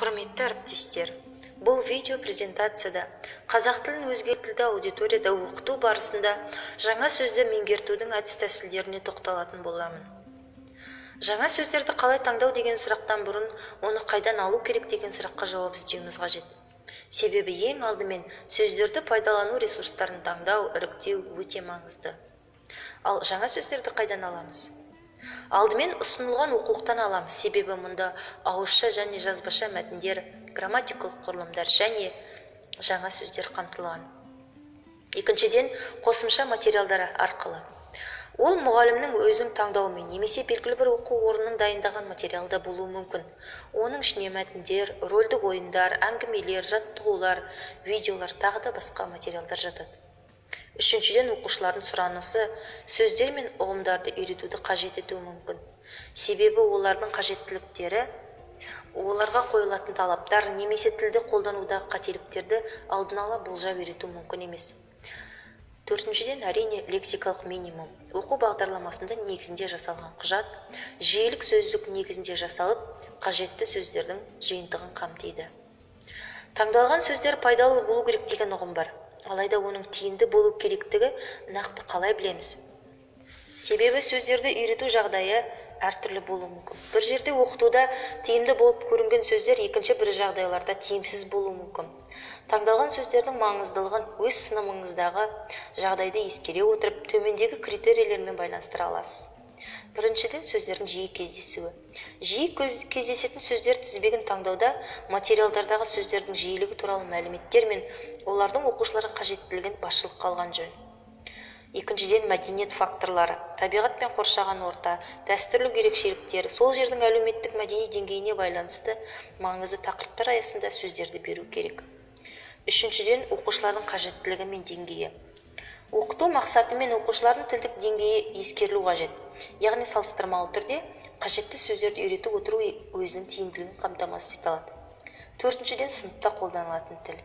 Құрметті әріптестер, бұл видео презентацияда қазақ тілін өзге тілді аудиторияда оқыту барысында жаңа сөздер меңгертудің әдіс-тәсілдеріне тоқталатын боламын. Жаңа сөздерді қалай таңдау деген сұрақтан бұрын оны қайдан алу керек деген сұраққа жауап іздеуіміз қажет. Себебі ең алдымен сөздерді пайдалану ресурстарын таңдау, іріктеу өте маңызды. Ал жаңа сөздерді қайдан аламыз? Алдымен ұсынылған оқулықтан аламыз, себебі мұнда ауызша және жазбаша мәтіндер, грамматикалық құрылымдар және жаңа сөздер қамтылған. Екіншіден, қосымша материалдар арқылы. Ол мұғалімнің өзінің таңдауымен немесе белгілі бір оқу орнының дайындаған материалы да болуы мүмкін. Оның ішіне мәтіндер, рөлдік ойындар, әңгімелер, жаттығулар, видеолар, тағы да басқа материалдар жатады. Үшіншіден, оқушылардың сұранысы сөздер мен ұғымдарды үйретуді қажет етуі мүмкін. Себебі олардың қажеттіліктері, оларға қойылатын талаптар немесе тілді қолданудағы қателіктерді алдын ала болжап үйрету мүмкін емес. Төртіншіден, әрине, лексикалық минимум. Оқу бағдарламасында негізінде жасалған құжат жиілік сөздік негізінде жасалып, қажетті сөздердің жиынтығын қамтиды. Таңдалған сөздер пайдалы болу керек деген ұғым бар. Алайда оның тиімді болу керектігі нақты қалай білеміз? Себебі сөздерді үйрету жағдайы әртүрлі болуы мүмкін. Бір жерде оқытуда тиімді болып көрінген сөздер екінші бір жағдайларда тиімсіз болуы мүмкін. Таңдалған сөздердің маңыздылығын өз сыныбыңыздағы жағдайды ескере отырып, төмендегі критерийлермен байланыстыра аласыз. Біріншіден, сөздердің жиі кездесуі. Жиі кездесетін сөздер тізбегін таңдауда материалдардағы сөздердің жиілігі туралы мәліметтер мен олардың оқушыларға қажеттілігін басшылыққа алған жөн. Екіншіден, мәдениет факторлары. Табиғат пен қоршаған орта, дәстүрлік ерекшеліктер, сол жердің әлеуметтік мәдени деңгейіне байланысты маңызды тақырыптар аясында сөздерді беру керек. Үшіншіден, оқушылардың қажеттілігі мен деңгейі. Оқыту мақсаты мен оқушылардың тілдік деңгейі ескерілу қажет. Яғни салыстырмалы түрде қажетті сөздерді үйретіп отыру өзінің тиімділігін қамтамасыз ете алады. Төртіншіден, сыныпта қолданылатын тіл.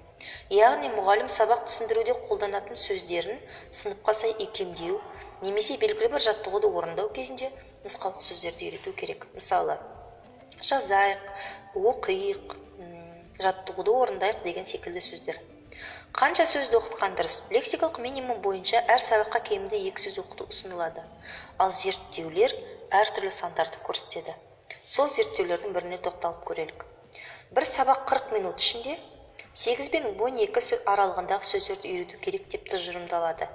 Яғни мұғалім сабақ түсіндіруде қолданатын сөздерін сыныпқа сай икемдеу немесе белгілі бір жаттығуды орындау кезінде нұсқалық сөздерді үйрету керек. Мысалы, жазайық, оқиық, жаттығуды орындайық деген секілді сөздер. Қанша сөзді оқытқан дұрыс? Лексикалық минимум бойынша әр сабаққа кемінде 2 сөз оқыту ұсынылады. Ал зерттеулер әртүрлі сандарды көрсетеді. Сол зерттеулердің біріне тоқталып көрелік. Бір сабақ 40 минут ішінде 8 пен 12 аралығындағы сөздерді үйрету керек деп тұжырымдалады.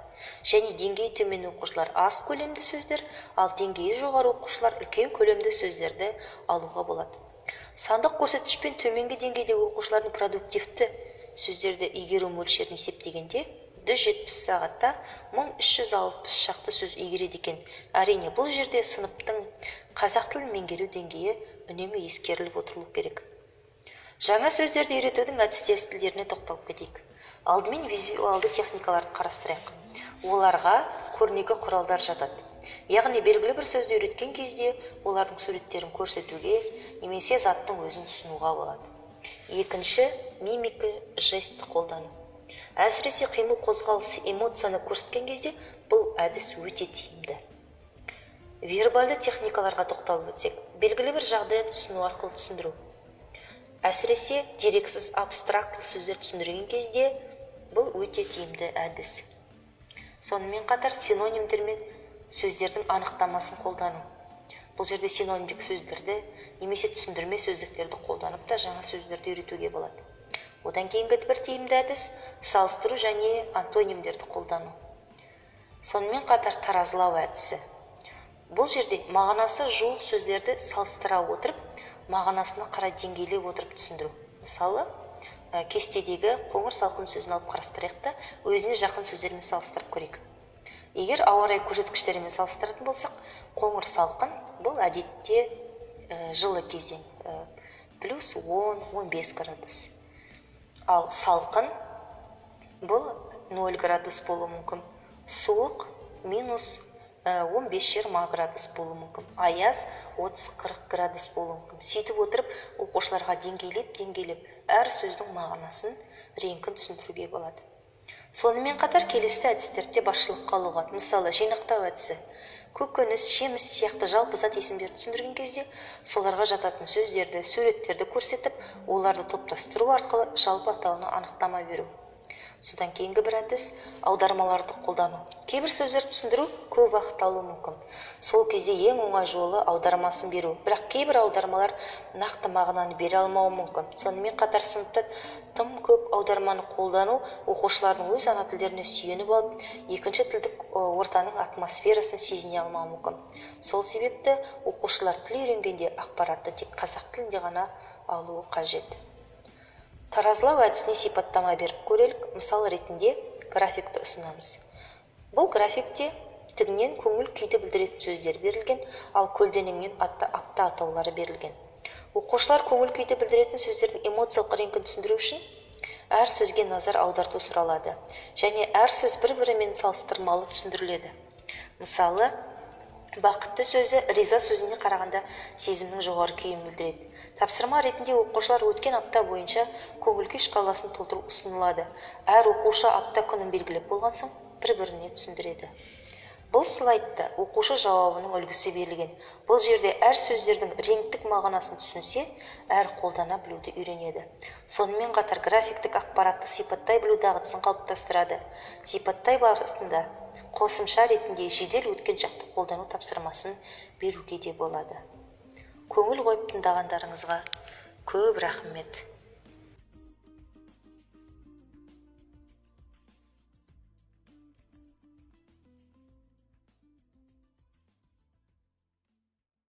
Және деңгейі төмен оқушылар аз көлемді сөздер, ал деңгейі жоғары оқушылар үлкен көлемді сөздерді алуға болады. Сандық көрсеткішпен төменгі деңгейдегі оқушылардың продуктивті сөздерді игеру мөлшерін есептегенде 170 сағатта 1360 шақты сөз игереді екен. Әрине, бұл жерде сыныптың қазақ тілін меңгеру деңгейі үнемі ескеріліп отырылу керек. Жаңа сөздерді үйретудің әдіс-тәсілдеріне тоқталып кетейік. Алдымен визуалды техникаларды қарастырайық. Оларға көрнекі құралдар жатады. Яғни белгілі бір сөзді үйреткен кезде олардың суреттерін көрсетуге немесе заттың өзін ұсынуға болады. Екінші, мимика, жестті қолдану. Әсіресе қимыл, қозғалыс, эмоцияны көрсеткен кезде бұл әдіс өте тиімді. Вербальды техникаларға тоқталып өтсек, белгілі бір жағдаят ұсыну арқылы түсіндіру. Әсіресе дерексіз абстрактілі сөздер түсіндірген кезде бұл өте тиімді әдіс. Сонымен қатар синонимдер мен сөздердің анықтамасын қолдану. Бұл жерде синонимдік сөздерді немесе түсіндірме сөздіктерді қолданып та жаңа сөздерді үйретуге болады. Одан кейінгі бір тиімді әдіс салыстыру және антонимдерді қолдану. Сонымен қатар таразылау әдісі. Бұл жерде мағынасы жуық сөздерді салыстыра отырып, мағынасына қарай деңгейлеп отырып түсіндіру. Мысалы, кестедегі қоңыр салқын сөзін алып қарастырайық та, өзіне жақын сөздермен салыстырып көрейік. Егер ауа райы көрсеткіштерімен салыстыратын болсақ, қоңыр салқын бұл әдетте жылы кезең, плюс 10-15 градус. Ал салқын бұл 0 градус болуы мүмкін. Суық минус 15-20 градус болуы мүмкін. Аяз 30-40 градус болуы мүмкін. Сөйтіп отырып, оқушыларға деңгейлеп-деңгейлеп әр сөздің мағынасын, реңкін түсіндіруге болады. Сонымен қатар келесі әдістерді де басшылыққа алуға. Мысалы, жинақтау әдісі. Көкөніс, жеміс сияқты жалпы зат есімдерді түсіндірген кезде соларға жататын сөздерді, суреттерді көрсетіп, оларды топтастыру арқылы жалпы атауына анықтама беру. Содан кейінгі бір әдіс – аудармаларды қолдану. Кейбір сөздерді түсіндіру көп уақыт алуы мүмкін. Сол кезде ең оңай жолы – аудармасын беру. Бірақ кейбір аудармалар нақты мағынаны бере алмауы мүмкін. Сонымен қатар сыныпта тым көп аударманы қолдану оқушылардың өз ана тілдеріне сүйеніп алып, екінші тілдік ортаның атмосферасын сезіне алмауы мүмкін. Сол себепті оқушылар тіл үйренгенде ақпаратты тек қазақ тілінде ғана алуы қажет. Таразылау әдісіне сипаттама беріп көрелік. Мысал ретінде графикті ұсынамыз. Бұл графикте тігінен көңіл күйді білдіретін сөздер берілген, ал көлденеңнен атты апта атаулары берілген. Оқушылар көңіл күйді білдіретін сөздердің эмоциялық реңкін түсіндіру үшін әр сөзге назар аударту сұралады және әр сөз бір-бірімен салыстырмалы түсіндіріледі. Мысалы, бақытты сөзі риза сөзіне қарағанда сезімнің жоғары күйін білдіреді. Тапсырма ретінде оқушылар өткен апта бойынша көңіл күй шкаласын толтыру ұсынылады. Әр оқушы апта күнін белгілеп болған соң, бір-біріне түсіндіреді. Бұл слайдта оқушы жауабының үлгісі берілген. Бұл жерде әр сөздердің реңктік мағынасын түсінсе, әр қолдана білуді үйренеді. Сонымен қатар графиктік ақпаратты сипаттай білу дағдысын қалыптастырады. Сипаттай барысында қосымша ретінде жедел өткен шақты қолдану тапсырмасын беруге де болады. Көңіл қойып тыңдағандарыңызға көп рахмет.